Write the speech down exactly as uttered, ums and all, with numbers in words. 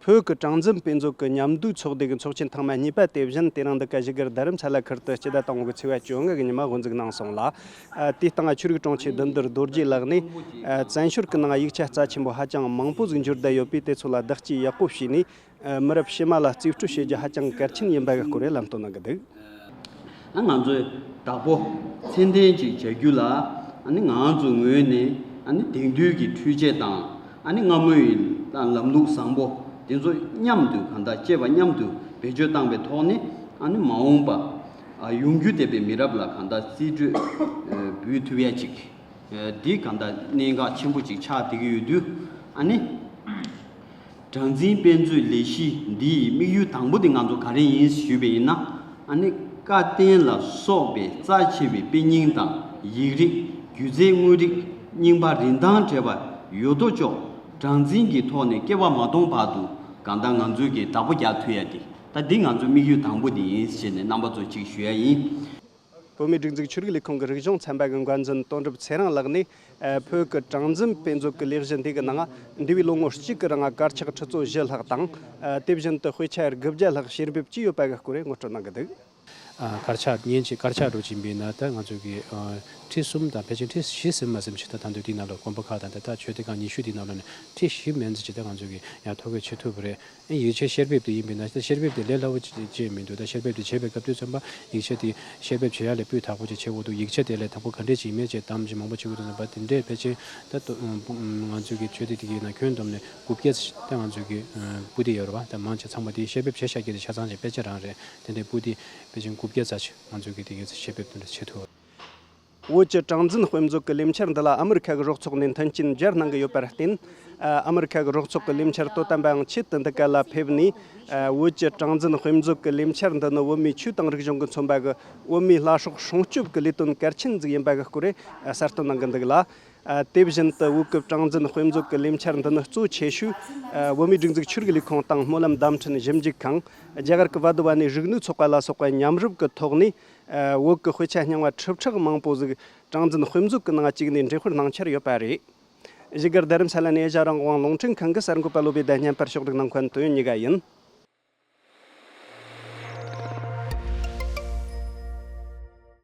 བོད་ཀྱི་གྲངས་འཛིན་དཔེ་མཛོད་ཀྱི་མཉམ་འདུས་ཚོགས་སྡེ་གི་ཚོགས་ཆེན་ཐེངས་མ་གཉིས་པ་དེ་བཞིན་དེ་རིང་འདི་ག་བཞུགས་སྒར་རྡ་རམ་ས་ལ་ཁུལ་དུ་སྤྱི་ཟླ་དང་པོ་གི་ཚེས་པ་བཅོ་ལྔ་གི་ཉིན་མ་དབུ་འཛུགས་གནང་སོང་ལ། ཨ། དེའི་སྟེང་ཆོས་རིག་དྲུང་ཆེ་བདུད་འདུལ་རྡོ་རྗེ་ལགས་ནས། ཨ། བཙན་བྱོལ་གྱི་ནང་ཡིག་ཆ་རྩ་ཆེན་པོ་ཧ་ཅང་མང་པོ་ཟིག་འབྱོར་བསྡད་ཡོད་པས། དེ་ཚོ་ལ་བདག་གཅེས་ཡག་པོ་བྱས་ནས། ཨ། མི་རབས་ཕྱི་མ་ལ་རྩིས་སྤྲོད་བྱེད་རྒྱུ་ཧ་ཅང་གལ་ཆེན་ཡིན་པ་གི་སྐོར་རེ་ལམ་སྟོན་གནང་གི་འདུག། ཨ། ང་ཚོས་བདག་པོ་ཚད་ལྡན་ཅིག་བྱ་རྒྱུ་ལ། ཨ་ནི་ང་ཚོའི་ངོས་ནས། ཨ་ནི་དེང་དུས་ཀྱི་འཕྲུལ་ཆས་དང་། ཨ་ནི་སྔ་མོའི་ལམ་ལུགས་བཟང་པོ་དེ་ཚོ་མཉམ་དུ་གང་ལྟར་བཅས་པ་མཉམ་དུ་བེད་སྤྱོད་བཏང་པའི་ཐོག་ནས། ཨ་ནི་མ་འོངས་པ། ཨ། ཡོང་རྒྱུ་བསྡད་པའི་མི་རབས་ལ་གང་ལྟར་རྩིས་སྤྲོད་འབུལ་ཐུབ་ཡ་ཅིག། འདི་གང་ལྟར་གནད་འགག་ཆེན་པོ་ཅིག་ཆགས་བསྡད་ཀྱི་ཡོད་དུས། ཨ་ནི། གྲངས་འཛིན་དཔེ་མཛོད་ལས་གཞི་འདིའི་དམིགས་ཡུལ་དང་པོ་དེ་ང་ཚོ་ག་རེ་ཡིན་ཞུས་པ་ཡིན་ན། ཨ་ནི་བཀའ་བསྟན་ལ་སོགས་པའི་རྩ་ཆེ་བའི་དཔེ་རྙིང་དང་ཡིག་རིགས། སྒྱུ་རྩལ་དངོས་རིགས། རྙིང་པ་རིན་ཐང་བྲལ་བ་ཡོད་དོ་ཅོག་གྲངས་འཛིན་གྱི་ཐོག་ནས་སྐྱེ་བ་མ་སྟོངས་བར་དུ་གང་ལྟར་ང་ཚོས་ཀྱི་བདག་པོ་རྒྱག་ཐུབ་ཡ་དེ། ད་འདི་ང་ཚོའི་དམིགས་ཡུལ་དང་པོ་དེ་ཡིན་ཞེས་ནས་རྣམ་པ་ཚོར་ཅིག་ཞུ་ཡ་ཡིན། བོད་མིའི་སྒྲིག་འཛུགས་ཆོས་རིག་ལས་ཁུངས་ཀྱི་རིག་གཞུང་ཚན་པ་གི་འགན་འཛིན་དོན་གྲུབ་ཚེ་རིང་ལགས་ནས། ཨ། བོད་ཀྱི་གྲངས་འཛིན་དཔེ་མཛོད་ཀྱི་ལས་གཞི་འདི་གི་ནང་འདས་པའི་ལོ་ངོ་གཅིག་གི་རིང་དཀར་ཆག་ཁྲི་ཚོ་བཞི་ལྷག་དང་། ཨ། དེ་བཞིན་དུ་དཔེ་ཆ་དགུ་བརྒྱ་ལྷག་བཤེར་འབེབས་བྱས་ཡོད་པ་གི་སྐོར་ངོ་སྤྲོད་གནང་གི་འདུག། ཨ། དཀར་ཆག་མཉེན་ཆས་དཀར་ཆག་འགྲོ་བཞིན་པའི་ནང་ད་ང་ཚོ་གི། ཨ། ཁྲི་གསུམ་དང་ཕལ་ཆེར་ཁྲི་བཞི་ཟིན་མ་ཟིན་ཞིག་ད་ད་དུང་དེའི་ནང་ལ་དགོན་པ་ཁག་དང་ད་ལྟ་ཆོས་སྡེ་ཁག་ཉི་ཤུ་དེའི་ནང་ལ་ནས་ཁྲི་བཞི་མན་ཙམ་ཅིག་ད་ང་ཚོ་གི་ཡང་ཐོ་འགོད་བྱེད་ཐུབ་པ་རེད། ཡིག་ཆའི་བཤེར་འབེབས་དེ་ཡིན་པས་ན། བཤེར་འབེབས་དེ་ལས་སླ་བོ་ཅིག་ཅིག་མི་འདུག། ད་བཤེར་འབེབས་དེ་བྱེད་པའི་སྐབས་དུས་ཙམ་པ་ཡིག་ཆ་དེ་བཤེར་འབེབས་བྱེད་ཡ་ལས་སྤུས་དག་པོ་ཅིག་བྱེད་དགོས་འདུག། ཡིག་ཆ་དེ་ལས་དང་པོ་ག་འདྲས་ཅིག་ཡིན་མིན་ཅིག་གཏམ་ཅིག་མང་པོ་བྱེད་དགོས་འདུག་ཟེར་བ་དེ་འདྲས། ཕལ་ཆེར་ད་ང་ཚོའི་གི་ཆོས་སྡེ་དེ་གའི་ནང་ཁྱོན་བསྡོམས་ནས་དགུ་བརྒྱ་ཙམ་ད་ང་ཚོའི་གི་པུ་ཏི་ཡོད་རེད་པ། ད་མང་ཆེ་ཚང་མ་དེ་བཤེར་འབེབས་བྱས་བཞག་རྒྱུ་དེ་ཆ་ཚང་ཅིག་དཔེ་ཆ་རང་རེད། དེ་འདྲས་པུ་ཏི་ཕལ་ཆེར་དགུ་བརྒྱ་ཙམ་ཅིག་ང་ཚོའི་གི་དེ་གའི་བཤེར་འབེབས་དེ་འདྲ་བྱེད་ཐུབ། བོད་ཀྱི་གྲངས་འཛིན་དཔེ་མཛོད་ཀྱི་ལས་འཆར་འདི་ལ་ཨ་མི་རི་ཁ་གི་རོགས་ཚོགས་ནས་མཐུན་རྐྱེན་སྦྱར་གནང་གི་ཡོད་པར་བརྟེན། ཨ་མི་རི་ཁ་གི་རོགས་ཚོགས་ཀྱི་ལས་འཆར་དོ་དམ་པའང་ཆེད་དུ་འདི་ག་ལ་ཕེབས་ནས། ཨ་བོད་ཀྱི་གྲངས་འཛིན་དཔེ་མཛོད་ཀྱི་ལས་འཆར་འདི་ནི་བོད་མིའི་ཆོས་དང་རིག་གཞུང་གི་མཚོན་པ་གི་བོད་མིའི་ལྷ་སྲོག་སྲུང་སྐྱོབ་ཀྱི་ལས་དོན་གལ་ཆེན་ཟིག་ཡིན་པ་གི་སྐོར་རེ་གསལ་སྟོན་གནང་གི་འདུག་ལ། ཨ་དེ་བཞིན་དུ་བོད་ཀྱི་གྲངས་འཛིན་དཔེ་མཛོད་ཀྱི་ལས་འཆར་འདི་ནི་གཙོ་ཆེ་ཤོས་ཨ་བོད་མིའི་སྒྲིག་འཛུགས་ཆོས་རིག་ལས་ཁུངས་དང་སྨོན་ལམ་བརྡ་འཕྲིན་ཞིབ་འཇུག་ཁང་། རྒྱ་གར་གྱི་བ་དུ་བ་ནས་རིག་ནུས་ཚོགས་པ་ལ་སོགས་པ་མཉམ་རུབ་ཀྱི་ཐོག་ནས། ཨ་བོད་ཀྱི་དཔེ་ཆ་རྙིང་བ་ཁྲི་ཕྲག་མང་པོ་ཟིག་གྲངས་འཛིན་དཔེ་མཛོད་ཀྱི་ནང་བཅུག་ནས་འགྲེམས་སྤེལ་གནང་འཆར་ཡོད་པ་རེད། བཞུགས་སྒར་རྡ་རམ་ས་ལ་ནས་ཨེ་ཤ་རང་དབང་རླུང་འཕྲིན་ཁང་གི་གསར་འགོད་པ་བློ་བྷེ་དང་བརྙན་པར་ཕྱོགས་སྒྲིག་གནང་མཁན་དོན་ཡོད་གཉིས་ཀ་ཡིན།